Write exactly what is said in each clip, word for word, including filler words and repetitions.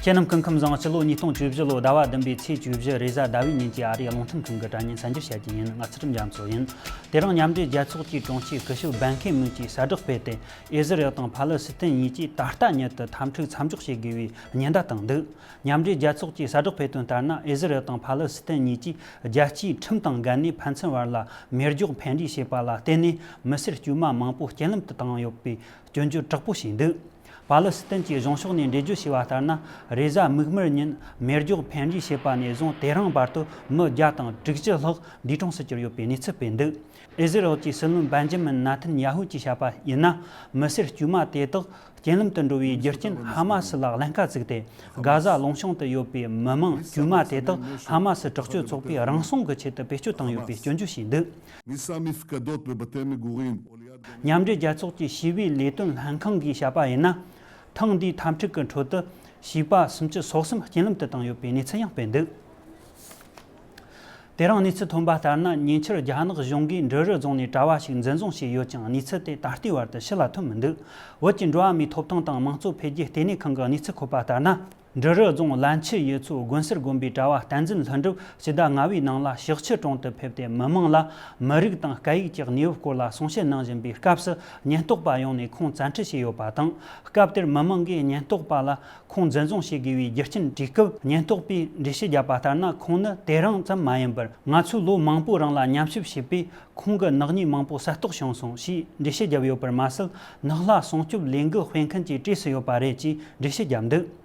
ཁྱེད་རྣམས་སྐུ་ཁམས་བཟང་། སྤྱི་ལོ་ཉིས་སྟོང་བཅུ་བཞི་ལོ་ཟླ་བ་བདུན་པའི་ཚེས་བཅུ་བཞི་རེས་གཟའ་ཟླ་བའི་ཉིན་གྱི་ཨ་རིའི་རླུང་འཕྲིན་ཁང་གི་དྲ་བརྙན་གསར་འགྱུར་བཤད་རྒྱུ་ཡིན། ང་ཚུལ་ཁྲིམས་རྒྱ་མཚོ་ཡིན། དེ་རིང་མཉམ་འབྲེལ་རྒྱལ་ཚོགས་ཀྱི་དྲུང་ཆེ་སྐུ་ཞབས་བན་ཁེ་མུན་གྱིས་གསལ་བསྒྲགས་སྤེལ་ཏེ། ཨི་ཟི་རེལ་དང་ཕ་ལེ་སི་ཐན་གཉིས་ཀྱིས་ད་ལྟ་ཉིད་དུ་འཐབ་འཁྲུག་མཚམས་འཇོག་བྱེད་དགོས་པའི་ཉེན་བརྡ་བཏང་འདུག། མཉམ་འབྲེལ་རྒྱལ་ཚོགས་ཀྱིས་གསལ་བསྒྲགས་སྤེལ་དོན་ལྟར་ན། ཨི་ཟི་རེལ་དང་ཕ་ལེ་སི་ཐན་གཉིས་ཀྱིས་རྒྱལ་སྤྱིའི་ཁྲིམས་དང་འགལ་ནས་ཕན་ཚུན་བར་ལ་མེ་སྒྱོགས་འཕེན་རེས་བྱས་པ་ལ་བརྟེན་ནས། མི་སེར་དཀྱུས་མ་མང་པོ་རྐྱེན་ལམ་དུ་བཏང་ཡོད་པའི་སྐྱོན་བརྗོད་དྲག་པོ་བྱས་འདུག། ཕ་ལེ་སི་ཐན་གྱི་གཞུང་ཕྱོགས་ནས་འགྲེལ་བརྗོད་བྱས་པ་ལྟར་ན། རེས་གཟའ་མིག་དམར་ཉིན་མེ་སྒྱོགས་འཕེན་རེས་བྱས་པ་ནས་བཟུང་དེ་རིང་བར་དུ་མི་བརྒྱ་དང་དྲུག་ཅུ་ལྷག་འདས་གྲོངས་སུ་གྱུར་ཡོད་པའི་གནས་ཚུལ་སྤེལ་འདུག། ཨི་ཟི་རེལ་གྱི་སྲིད་བློན་བན་ཇི་མིན་ནཱ་ཐན་ཡ་ཧུ་གྱིས་བཤད་པ་ཡིན་ན། མི་སེར་དཀྱུས་མ་དེ་དག་རྐྱེན་ལམ་དུ་འགྲོ་བའི་རྒྱུ་རྐྱེན་ཧ་མ་སི་ལ་ཀླན་ཀ་བཙུགས་ཏེ། གྷ་ཟ་ལུང་གཤོང་དུ་ཡོད་པའི་མི་མང་དཀྱུས་མ་དེ་དག་ཧ་མ་སི་དྲག་སྤྱོད་ཚོགས་པས་རང་སྲུང་གི་ཆེད་དུ་བེད་སྤྱོད་བཏང་ཡོད་པའི་སྐྱོན་བརྗོད་བྱས་འདུག། ཉིན་སའི་མིབ་ཀ་དོད་པའི་བ་ཏེ་མི་གུ་རིན། མཉམ་འབྲེལ་རྒྱལ་ཚོགས་ཀྱི་ཞི་བའི་ལས་དོན་ལྷན་ཁང་གིས་བཤད་པ་ཡིན་ན། ཐེངས་འདིའི་འཐབ་འཁྲུག་གི་ཁྲོད་དུ་བྱིས་པ་སུམ་ཅུ་སོ་གསུམ་རྐྱེན་ལམ་དུ་བཏང་ཡོད་པའི་གནས་ཚུལ་ཡང་སྤེལ་འདུག། དེ་རིང་གནས་ཚུལ་ཐོན་པ་ལྟར་ན། ཉེ་ཆར་རྒྱ་ནག་གཞུང་གིས་འབྲུ་རིགས་བཟུང་ནས་གྲྭ་བ་ཞིག་འཛིན་བཟུང་བྱས་ཡོད་ཀྱང་། གནས་ཚུལ་དེ་ད་ལྟའི་བར་དུ་ཕྱི་ལ་ཐོན་མི་འདུག། བོད་ཀྱི་འགྲོ་བ་མིའི་ཐོབ་ཐང་དང་མང་གཙོ་འཕེལ་རྒྱས་ལྟེ་གནས་ཁང་གི་གནས་ཚུལ་འཁོད་པ་ལྟར་ན། འབྲུ་རིགས་བཟུང་ལན་ཆུ་ཡུལ་ཚོའི་དགོན་གསར་དགོན་པའི་གྲྭ་བ་བསྟན་འཛིན་ལྷུན་གྲུབ་ཕྱི་ཟླ་ལྔ་པའི་ནང་ལ་ཤག་ཆུ་གྲོང་དུ་ཕེབས་ཏེ། མི་མང་ལ་མི་རིགས་དང་སྐད་ཡིག་གི་གནས་བབ་སྐོར་ལ་གསུང་བཤད་གནང་བཞིན་པའི་སྐབས་སུ། ཉེན་རྟོག་པ་ཡོང་ནས་ཁོང་བཙན་ཁྲིད་བྱས་ཡོད་པ་དང་། སྐབས་དེར་མི་མང་གིས་ཉེན་རྟོག་པ་ལ་ཁོང་འཛིན་བཟུང་བྱེད་དགོས་པའི་རྒྱུ་རྐྱེན་དྲིས་སྐབས། ཉེན་རྟོག་པས་འགྲེལ་བཤད་བརྒྱབ་པ་ལྟར་ན། ཁོང་ནི་དེ་རིང་ཙམ་མ་ཡིན་པར། ང་ཚོས་ལོ་མང་པོའི་རིང་ལ་ཉམས་ཞིབ་བྱས་པས། ཁོང་གི་ནག་ཉེས་མང་པོ་གསལ་རྟོགས་བྱུང་སོང་ཞེས་འགྲེལ་བཤད་བརྒྱབ་ཡོད་པར་མ་ཟད། ནགས་ལྷ་སྲུང་སྐྱོབ་ལས་འགུལ་སྤེལ་མཁན་གྱི་གྲས་སུ་ཡོད་པ་རེད་ཅེས་འགྲེལ་བཤད་བརྒྱབ་འདུག།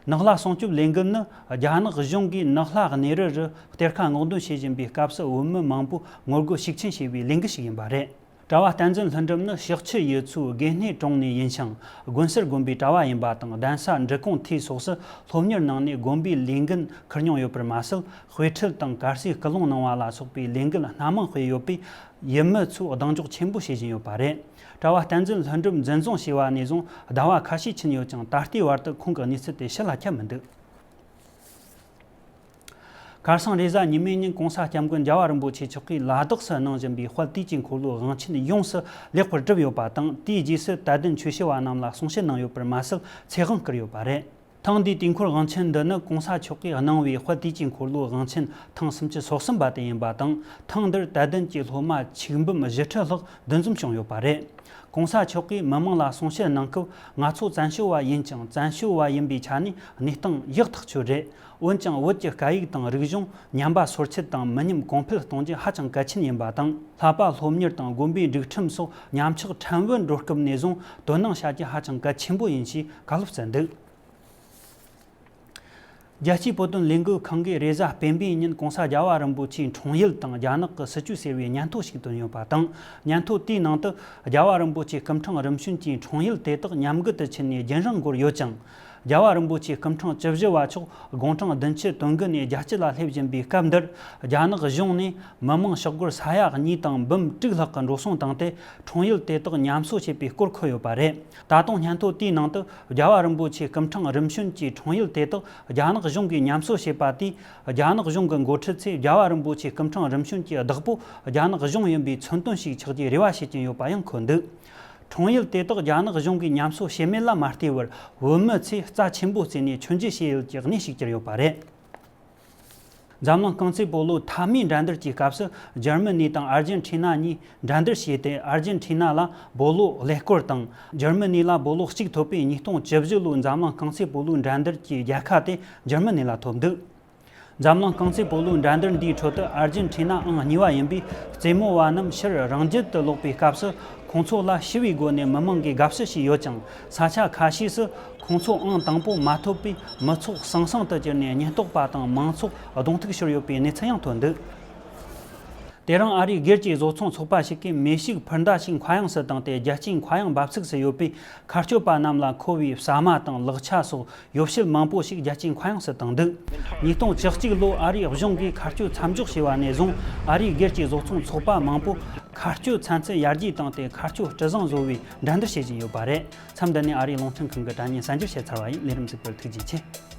ནགས་ལྷ་སྲུང་སྐྱོབ་ལས་འགུལ་ནི། རྒྱ་ནག་གཞུང་གིས་ནགས་ལྷ་གནས་རི་རུ་གཏེར་ཁ་སྔོག་འདོན་བྱེད་བཞིན་པའི་སྐབས་སུ། བོད་མི་མང་པོས་ངོ་རྒོལ་ཤུགས་ཆེན་བྱས་པའི་ལས་འགུལ་ཞིག་ཡིན་པ་རེད། གྲྭ་བ་བསྟན་འཛིན་ལྷུན་གྲུབ་ནི་ཤག་ཆུ་ཡུལ་ཚོའི་དགེ་སྣེ་གྲོང་ནས་ཡིན་ཞིང་། དགོན་གསར་དགོན་པའི་གྲྭ་བ་ཡིན་པ་དང་། གདན་ས་འབྲི་གུང་མཐིལ་སོགས་སུ་སློབ་གཉེར་གནང་ནས་དགོན་པའི་ལས་འགན་འཁུར་མྱོང་ཡོད་པར་མ་ཟད། དཔེ་ཁྲིད་དང་གར་སའི་སྐུལ་སློང་གནང་བ་ལ་སོགས་པའི་ལས་འགུལ་སྣ་མང་སྤེལ་ཡོད་པས། ཡུལ་མི་ཚོས་གདེང་འཇོག་ཆེན་པོ་བྱེད་བཞིན་ཡོད་པ་རེད། གྲྭ་བ་བསྟན་འཛིན་ལྷུན་གྲུབ་འཛིན་བཟུང་བྱས་པ་ནས་བཟུང་ཟླ་བ་ཁ་ཤས་ཕྱིན་ཡོད་ཀྱང་། ད་ལྟའི་བར་དུ་ཁོང་གི་གནས་ཚུལ་དེ་ཕྱི་ལ་ཁྱབ་མི་འདུག། ཁ་སང་རེས་གཟའ་ཉི་མའི་ཉིན་༸གོང་ས་༸སྐྱབས་མགོན་རྒྱལ་བ་རིན་པོ་ཆེ་མཆོག་གིས་ལ་དྭགས་སུ་གནང་བཞིན་པའི་དཔལ་དུས་ཀྱི་འཁོར་ལོའི་དབང་ཆེན་ཡོངས་སུ་ལེགས་པར་གྲུབ་ཡོད་པ་དང་། དེའི་རྗེས་སུ་དད་ལྡན་ཆོས་ཞུ་བ་རྣམས་ལ་གསུང་བཤད་གནང་ཡོད་པར་མ་ཟད། ཚེ་དབང་བསྐུར་ཡོད་པ་རེད། ཐེངས་འདིའི་དུས་འཁོར་དབང་ཆེན་འདི་ནི་༸གོང་ས་མཆོག་གིས་གནང་བའི་དཔལ་དུས་ཀྱི་འཁོར་ལོའི་དབང་ཆེན་ཐེངས་སུམ་ཅུ་སོ་གསུམ་པ་དེ་ཡིན་པ་དང་། ཐེངས་འདིར་དད་ལྡན་གྱི་སློབ་མ་ཆིག་འབུམ་བཞི་ཁྲི་ལྷག་འདུ་འཛོམས་བྱུང་ཡོད་པ་རེད།༸གོང་ས་མཆོག་གིས་མི་མང་ལ་གསུང་བཤད་གནང་སྐབས། ང་ཚོ་བཙན་བྱོལ་བ་ཡིན་ཀྱང་། བཙན་བྱོལ་བ་ཡིན་པའི་ཆ་ནས་གནས་སྟངས་ཡག་ཐག་ཆོད་རེད། འོན་ཀྱང་བོད་ཀྱི་སྐད་ཡིག་དང་རིག་གཞུང་ཉམས་པ་སོར་ཆུད་དང་མི་ཉམས་གོང་འཕེལ་གཏོང་རྒྱུ་ཧ་ཅང་གལ་ཆེན་ཡིན་པ་དང་། བསླབ་པ་སློབ་གཉེར་དང་དགོན་པའི་སྒྲིག་ཁྲིམས་སོགས་ཉམས་ཆག་ཕྲན་བུ་འགྲོ་སྐབས་ནས་བཟུང་དོ་སྣང་བྱ་རྒྱུ་ཧ་ཅང་གལ་ཆེན་པོ་ཡིན་ཞེས་བཀའ་སློབ་སྩལ་འདུག། རྒྱལ་སྤྱིའི་བོད་དོན་ལས་འགུལ་ཁང་གིས་རེས་གཟའ་སྤེན་པའི་ཉིན་༸གོང་ས་རྒྱལ་བ་རིན་པོ་ཆེའི་འཁྲུངས་ཡུལ་དང་རྒྱ་ནག་གི་སྲིད་བྱུས་ཟེར་བའི་སྙན་ཐོ་ཞིག་བཏོན་ཡོད་པ་དང་། སྙན་ཐོ་དེའི་ནང་དུ་རྒྱལ་བ་རིན་པོ་ཆེ་སྐུ་ཕྲེང་རིམ་བྱོན་གྱི་འཁྲུངས་ཡུལ་དེ་དག་ཉམས་རྒུད་དུ་ཕྱིན་ནས་རྒྱུན་རིང་འགོར་ཡོད་ཅིང་། རྒྱལ་བ་རིན་པོ་ཆེ་སྐུ་ཕྲེང་བཅུ་བཞི་པ་མཆོག་དགུང་གྲངས་བདུན་ཅུ་དོན་དགུ་ནས་རྒྱལ་སྤྱི་ལ་སླེབས་བཞིན་པའི་སྐབས་འདིར། རྒྱ་ནག་གཞུང་ནས་མི་མང་ཤོག་སྒོར་ས་ཡ་གཉིས་དང་འབུམ་དྲུག་ལྷག་གི་འགྲོ་སོང་བཏང་སྟེ། འཁྲུངས་ཡུལ་དེ་དག་ཉམས་གསོ་བྱེད་པའི་སྐོར་འཁོད་ཡོད་པ་རེད། ད་དུང་སྙན་ཐོ་དེའི་ནང་དུ། རྒྱལ་བ་རིན་པོ་ཆེ་སྐུ་ཕྲེང་རིམ་བྱོན་གྱི་འཁྲུངས་ཡུལ་དེ་དག་རྒྱ་ནག་གཞུང་གིས་ཉམས་གསོ་བྱས་པ་དེས། རྒྱ་ནག་གཞུང་གི་འགོ་ཁྲིད་ཚོས་རྒྱལ་བ་རིན་པོ་ཆེ་སྐུ་ཕྲེང་རིམ་བྱོན་གྱི་བདག་པོ་རྒྱ་ནག་གཞུང་ཡིན་པའི་མཚོན་དོན་ཞིག་ཆགས་རྒྱུའི་རེ་བ་བྱེད་ཀྱིན་ཡོད་པ་ཡང་འཁོད་འདུག། འཁྲུངས་ཡུལ་དེ་དག་རྒྱ་ནག་གཞུང་གིས་ཉམས་གསོ་བྱས་མེད་ལ་མ་ལྟོས་པར། བོད་མི་ཚོས་རྩ་ཆེན་པོ་བརྩིས་ནས་མཆོད་མཇལ་བྱེད་ཡུལ་གྱི་གནས་ཤིག་གྱུར་ཡོད་པ་རེད། འཛམ་གླིང་རྐང་རྩེད་སྤོ་ལོའི་མཐའ་མའི་འགྲན་བསྡུར་གྱི་སྐབས་སུ། འཇར་མ་ནི་དང་ཨར་ཇེན་ཁྲི་ན་གཉིས་འགྲན་བསྡུར་བྱས་ཏེ། ཨར་ཇེན་ཁྲི་ན་ལ་སྦོ་ལོ་ཀླད་ཀོར་དང་། འཇར་མ་ནི་ལ་སྦོ་ལོ་གཅིག་ཐོབ་པས། ཉིས་སྟོང་བཅུ་བཞི་ལོའི་འཛམ་གླིང་རྐང་རྩེད་སྤོ་ལོའི་འགྲན་བསྡུར་གྱི་རྒྱལ་ཁ་དེ་འཇར་མ་ནི་ལ་ཐོབ་འདུག། འཛམ་གླིང་རྐང་རྩེད་སྤོ་ལོའི་འགྲན་བསྡུར་འདིའི་ཁྲོད་དུ། ཨར་ཇེན་ཁྲི་ན་ཨང་གཉིས་པ་ཡིན་པའི་རྩེད་མོ་བ་རྣམས་ཕྱིར་རང་རྒྱུད་དུ་ལོག་པའི་སྐབས་སུ། ཁོང་ཚོ་ལ་ཞི་བའི་སྒོ་ནས་མི་མང་གིས་དགའ་བསུ་བྱས་ཡོད་ཀྱང་། ས་ཆ་ཁ་ཤས་སུ་ཁོང་ཚོ་ཨང་དང་པོ་མ་ཐོབ་པས། མི་ཚོགས་ཟང་ཟིང་དུ་གྱུར་ནས། ཉེན་རྟོག་པ་དང་མང་ཚོགས་གདོང་ཐུག་ཤོར་ཡོད་པའི་གནས་ཚུལ་ཡང་ཐོན་འདུག། དེ་རིང་ཨ་རིའི་སྒེར་གྱི་བཟོ་ཚོང་ཚོགས་པ་ཞིག་གིས་མེ་ཤུགས་འཕུར་མདའ་ཞིག་མཁའ་དབྱིངས་སུ་བཏང་སྟེ། རྒྱལ་སྤྱིའི་མཁའ་དབྱིངས་འབབ་ཚུགས་སུ་ཡོད་པའི་མཁའ་སྤྱོད་པ་རྣམས་ལ་མཁོ་བའི་ཟ་མ་དང་ལག་ཆ་སོགས་ཡོ་བྱད་མང་པོ་ཞིག་རྒྱལ་སྤྱིའི་མཁའ་དབྱིངས་སུ་བཏང་འདུག། ཉིས་སྟོང་བཅུ་གཅིག་ལོར་ཨ་རིའི་གཞུང་གིས་མཁའ་སྤྱོད་མཚམས་འཇོག་བྱས་པ་ནས་བཟུང་། ཨ་རིའི་སྒེར་གྱི་བཟོ་ཚོང་ཚོགས་པ་མང་པོས་མཁའ་སྤྱོད་ཚན་རྩལ་ཡར་རྒྱས་བཏང་སྟེ། མཁའ་སྤྱོད་སྤྲུལ་བཟང་བཟོ་བའི་འགྲན་བསྡུར་བྱེད་བཞིན་ཡོད་པ་རེད། མཚམས་འདི་ནས་ཨ་རིའི་རླུང་འཕྲིན་ཁང་གི་དྲ་བརྙན་གསར་འགྱུར་བཤད་ཚར་བ་ཡིན། ལས་རིམ་གཟིགས་པར་ཐུགས་རྗེ་ཆེ།